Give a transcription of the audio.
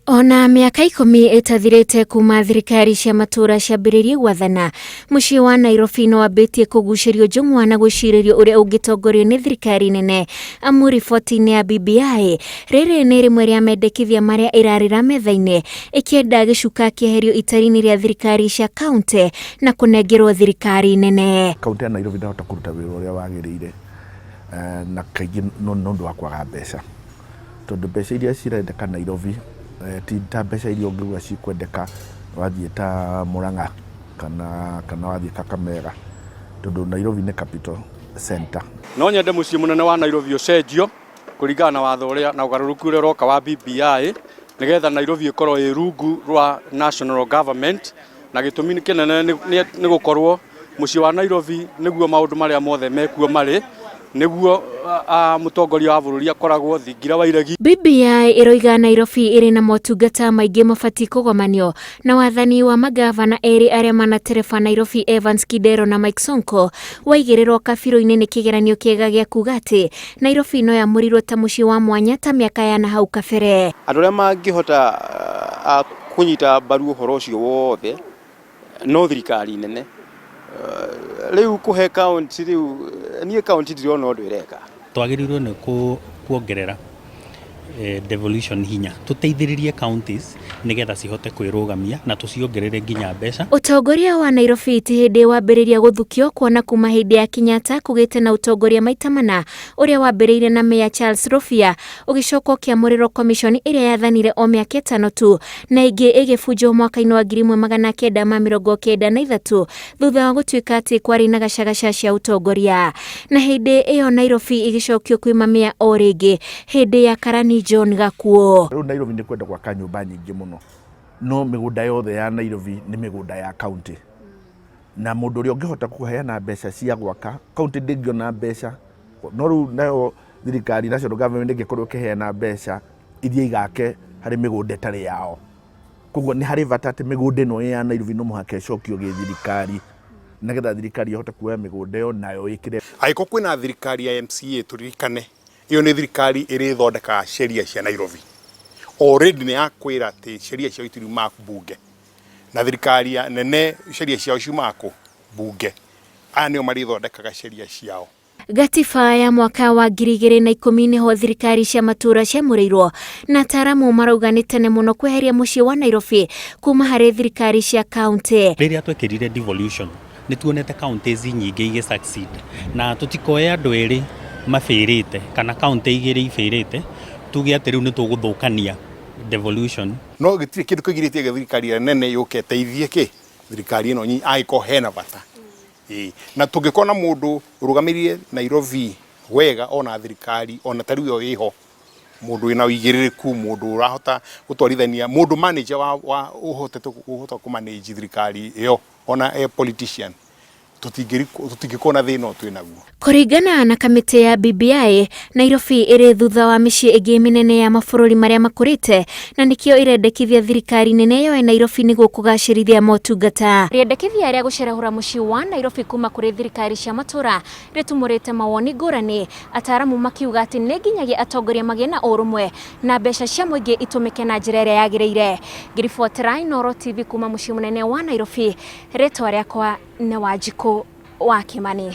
Ona mĩaka 10 ĩtathirĩte kuma thirikari cia matũũra ciambĩrĩrie gwathana, mũciĩ wa Nairobi no wambĩtie kũgucĩrio njũng'wa na gwĩcirĩrio ũrĩa ũngĩtongorio nĩ thirikari nene, amu riboti-inĩ ya BBI, rĩrĩ nĩ rĩmwe rĩa mendekithia marĩa ĩrarĩra metha-inĩ ĩkĩenda gĩcuka kĩeherio itari-inĩ rĩa thirikari cia kauntĩ na kũnengerwo thirikari nene. Kaunti ya Nairobi ndĩrahota kũruta wĩra ũrĩa wagĩrĩire na kaingĩ nĩ ũndũ wa kwaga mbeca. Tondũ mbeca iria cirendeka Nairobi ti ta mbeca iria ũngĩuga cikwendeka wathiĩ ta Murang'a kana wathiĩ Kakamega, tondũ Nairobi nĩ capital center. No nyende mũciĩ mũnene wa Nairobi ũcenjio kũringana na watho ũrĩa na ũgarũrũku ũrĩa ũroka wa BBI, nĩgetha Nairobi ĩkorwo ĩ rungu rwa national government, na gĩtũmi kĩnene nĩ gũkorwo mũciĩ wa Nairobi nĩguo maũndũ marĩa mothe mekuo marĩ, nĩguo mũtongoria wa bũrũri akoragwo thingira wa iregi. BBI ĩroiga Nairobi ĩrĩ na motungata maingĩ mabatiĩ kũgomanio na wathani wa mangavana erĩ arĩa manatereba Nairobi Evans Kidero na Mike Sonko waigĩrĩrwo kabirũ-inĩ nĩ kĩgeranio kĩega gĩa kuga atĩ Nairobi no yamũrirwo ta mũciĩ wa mwanya ta mĩaka ya nahau kabere. Andũ arĩa mangĩhota kũnyita mbaru ũhoro ũcio wothe no thirikari nene. Rĩu kũhe kaũntĩ rĩu niĩ kaũntĩ ndirona ũndũ ĩreka. Twagĩrĩirwo nĩ kuongerera devolution hinya, tũteithĩrĩrie counties nĩgetha cihote kwĩrũgamia na tũciongerere nginya mbeca. Ũtongoria wa Nairobi ti hĩndĩ wambĩrĩria gũthukio kuona kuma hĩndĩ ya Kenyatta kũgĩte na ũtongoria maita mana ũrĩa wambĩrĩirie na Mayor Charles Rũbia ũgĩcoka ũkĩamũrĩrwo commission ĩrĩa yathanire o mĩaka ĩtano tu na ĩngĩ ĩgĩbunjwo mwaka-inĩ wa 1993 thutha wa gũtuĩka atĩ kwarĩ na gacagaca cia ũtongoria. Na hĩndĩ ĩyo Nairobi ĩgĩcokio kwĩ mamĩa o rĩngĩ hĩndĩ ya Karani John Gakuo. Rĩu Nairobi nĩ kwenda gwaka nyũmba nyingĩ mũno, no mĩgũnda yothe ya Nairobi nĩ mĩgũnda ya kaunti, na mũndũ ũrĩa ũngĩhota kũheana mbeca cia gwaka, kaunti ndĩngĩona mbeca, no rĩu nayo thirikari national government ĩngĩkorwo ĩkĩheana mbeca ithiĩ igake harĩ mĩgũnda ĩtarĩ yao. Koguo nĩ harĩ bata atĩ mĩgũnda ĩno ya Nairobi no mũhaka ĩcokio gĩthirikari nĩgetha thirikari ĩhote kuoya mĩgũnda ĩyo nayo ĩkĩre. Angĩkorwo kwĩna thirikari ya MCA tũririkane ĩyo nĩ thirikari ĩrĩa ĩthondekaga sheria cia Nairobi. Already nĩ yakwĩra atĩ sheria ciao itiriumaga mbunge. Na thirikari ya nene sheria ciao ciumaga kũ? Mbunge. Aya nĩo marĩthondekaga sheria ciao. Gatiba ya mwaka wa 2010 nĩho thirikari cia matũũra ciamũrĩirwo, na ataaramu marauga nĩ tene mũno kweheria mũciĩ wa Nairobi kuma harĩ thirikari cia kaunti. Rĩrĩa twekĩrire devolution nĩ tuonete counties nyingĩ igĩ succeed na tũtikoe andũ erĩ mabĩrĩte kana county igĩrĩ ibĩrĩte tuge atĩ rĩu nĩ tũgũthũkania devolution. No gĩtirĩ kĩndũ kĩgirĩtie thirikari ĩrĩa nene yũke ĩteithie kĩ thirikari ĩno angĩkorwo hena bata. Ĩĩ, na tũngĩkorwo na mũndũ ũrũgamĩrĩire Nairobi wega ona thirikari ona ta rĩu ĩyo ĩho, mũndũ wĩna ũigĩrĩrĩku, mũndũ ũrahota gũtwarithania, mũndũ manager wa, wa ũhotete ũhota kũ manage thirikari ĩyo ona e politician, tũtingĩkorwo na thĩna ũyũ twĩnaguo. Kũringana na kamĩtĩ ya BBI, Nairobi ĩrĩ thutha wa mĩciĩ ĩngĩ mĩnene ya mabũrũri marĩa makũrĩte na nĩkĩo ĩrendekithia thirikari nene yoe Nairobi nĩguo kũgacĩrithia motungata. Rĩendekithia rĩa gũcerehũra mũciĩ wa Nairobi kuma kũrĩ thirikari cia matũra rĩtumũrĩte mawoni ngũrani, ataaramu makiuga atĩ nĩ nginyagia atongoria magĩe na ũrũmwe na mbeca cia mũingĩ itũmĩke na njĩra ĩrĩa yagĩrĩire. Ngĩribotera Inooro TV kuma mũciĩ mũnene wa Nairobi, rĩtwa rĩakwa nĩ Wanjikũ wa Kĩmani.